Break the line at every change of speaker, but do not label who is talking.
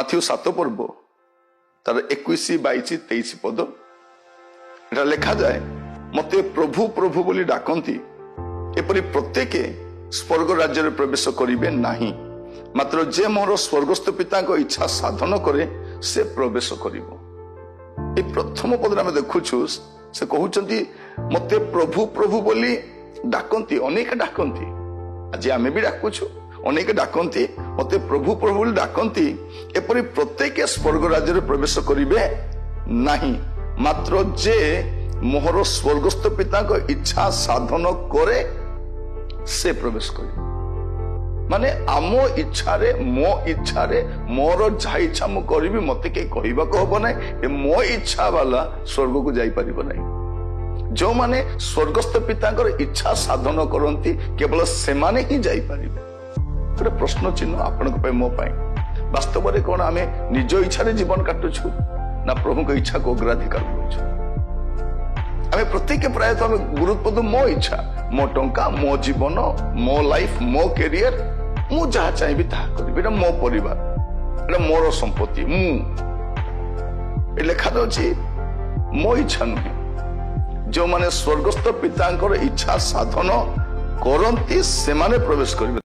Matthew 7 ପର୍ବ, ତାର 21, 22, 23 ପଦ, ଏଟା ଲେଖାଯାଏ, "ମତେ ପ୍ରଭୁ ପ୍ରଭୁ ବୋଲି ଡାକନ୍ତି, ଏପରି ପ୍ରତ୍ୟେକ ସ୍ୱର୍ଗ ରାଜ୍ୟରେ ପ୍ରବେଶ କରିବେ ନାହିଁ। ମାତ୍ର ଯେ ମୋର ସ୍ୱର୍ଗସ୍ଥ ପିତାଙ୍କ ଇଚ୍ଛା ସାଧନ କରେ, ସେ ପ୍ରବେଶ କରିବ।" ଏଇ ପ୍ରଥମ ପଦରେ ଆମେ ଦେଖୁଛୁ, ସେ କହୁଛନ୍ତି, ମତେ ପ୍ରଭୁ ପ୍ରଭୁ ବୋଲି ଡାକନ୍ତି। ଅନେକ ଡାକନ୍ତି, ଆଜି ଆମେ ବି ଡାକୁଛୁ। ଅନେକ ଡାକନ୍ତି, ମତେ ପ୍ରଭୁ ପ୍ରଭୁ ବୋଲି ଡାକନ୍ତି, ଏପରି ପ୍ରତ୍ୟେକ ସ୍ୱର୍ଗ ରାଜ୍ୟରେ ପ୍ରବେଶ କରିବେ ନାହିଁ। ମାତ୍ର ଯେ ମୋହର ସ୍ୱର୍ଗସ୍ଥ ପିତାଙ୍କ ଇଚ୍ଛା ସାଧନ କରେ, ସେ ପ୍ରବେଶ କରିବ। ମାନେ ଆମ ଇଚ୍ଛାରେ, ମୋ ଇଚ୍ଛାରେ, ମୋର ଯାହା ଇଚ୍ଛା ମୁଁ କରିବି, ମତେ କେହି କହିବାକୁ ହବ ନାହିଁ, ଏ ମୋ ଇଚ୍ଛା ବାଲା ସ୍ୱର୍ଗକୁ ଯାଇପାରିବ ନାହିଁ। ଯେଉଁମାନେ ସ୍ୱର୍ଗସ୍ଥ ପିତାଙ୍କର ଇଚ୍ଛା ସାଧନ କରନ୍ତି, କେବଳ ସେମାନେ ହିଁ ଯାଇପାରିବେ। ଗୋଟେ ପ୍ରଶ୍ନ ଚିହ୍ନ ଆପଣଙ୍କ ପାଇଁ, ମୋ ପାଇଁ। ବାସ୍ତବରେ କଣ ଆମେ ନିଜ ଇଚ୍ଛାରେ ଜୀବନ କାଟୁଛୁ ନା ପ୍ରଭୁଙ୍କ ଇଚ୍ଛାକୁ ଅଗ୍ରାଧିକାର କରୁଛୁ? ଆମେ ପ୍ରତ୍ୟେକ ପ୍ରାୟତଃ ଆମେ ଗୁରୁତ୍ୱ ଦଉ ମୋ ଇଚ୍ଛା, ମୋ ଟଙ୍କା, ମୋ ଜୀବନ, ମୋ ଲାଇଫ, ମୋ କ୍ୟାରିୟର, ମୁଁ ଯାହା ଚାହିଁବି ତାହା କରିବି, ଏଇଟା ମୋ ପରିବାର, ଏଇଟା ମୋର ସମ୍ପତ୍ତି। ମୁଁ ଏ ଲେଖାଯାଉଛି, ମୋ ଇଚ୍ଛା ନୁହେଁ, ଯେଉଁମାନେ ସ୍ୱର୍ଗସ୍ଥ ପିତାଙ୍କର ଇଚ୍ଛା ସାଧନ କରନ୍ତି, ସେମାନେ ପ୍ରବେଶ କରିବେ।